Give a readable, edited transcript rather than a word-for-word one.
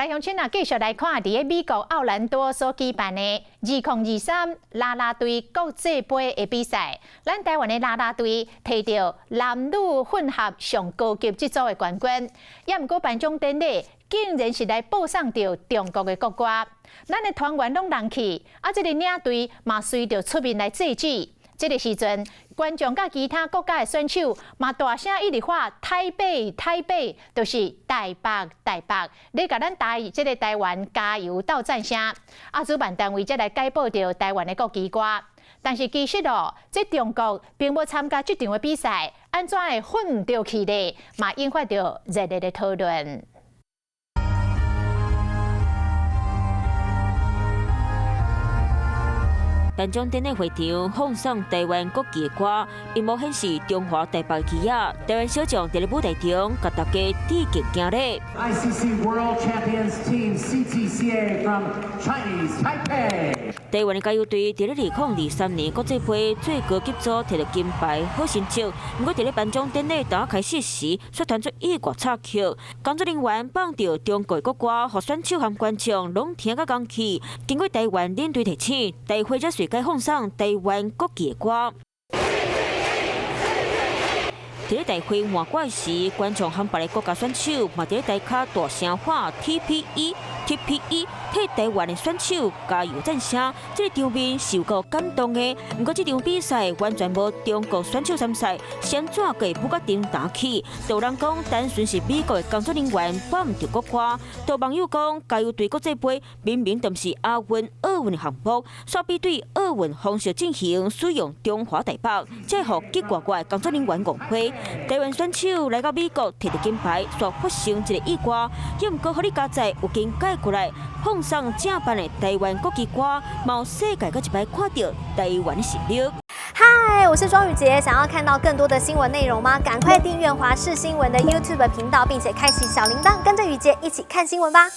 來鄉親啊，繼續來看佇咧美國奧蘭多所舉辦的2023啦啦隊國際盃的比賽，咱台灣的啦啦隊提著男女混合上高級這組的冠軍，也毋過頒獎典禮竟然是來播送著中國的國歌，咱的團員攏人去，啊，這个領隊嘛隨著出面來制止。這个時陣，觀眾佮其他國家的選手嘛大聲一直喊台北台北，就是台北台北，咧共咱台這个台灣加油鬥讚聲。啊，主辦單位才來改播著台灣的國旗歌。但是其實哦，這中國並無參加這場的比賽，按怎會混毋著去咧？嘛引發著熱烈的討論。頒獎典禮會場放送台灣國旗歌，螢幕顯示中華台北旗仔。台灣小將佇咧舞台中，共大家致敬行禮。 ICC World Champions Team CTCA from Chinese Taipei。台灣的加油隊佇咧2023年國際盃最高級組提著金牌，好成績。毋過佇咧頒獎典禮剛開始時，卻傳出意外插曲，工作人員放著中國國歌，予選手和觀眾攏聽甲講去。經過台灣領隊提醒，大會才隨改放送台灣國旗的歌。佇咧大會換歌時，觀眾和別个國家選手嘛佇咧台跤大聲喊 TPE TPE，替台灣的選手加油讚聲。這个場面是有夠感動的。毋過這場比賽完全無中國選手參賽，是按怎會舞甲叮當去？就有人講，單純是美國的工作人員播毋著國歌。就網友講，加油隊國際盃明明就毋是亞運、奧運的項目，煞比對奧運方式進行，使用中華台北，這予結果外工作人員誤會。台灣選手來到美國提著金牌，煞發生一个意外，也毋過予你加載有經改過來，放送正版的台灣國旗歌，嘛予世界閣一擺看著台灣的實力。嗨，我是莊宇傑，想要看到更多的新聞內容嗎？趕快訂閱華視新聞的 YouTube 頻道，並且開啟小鈴鐺，跟着宇傑一起看新聞吧。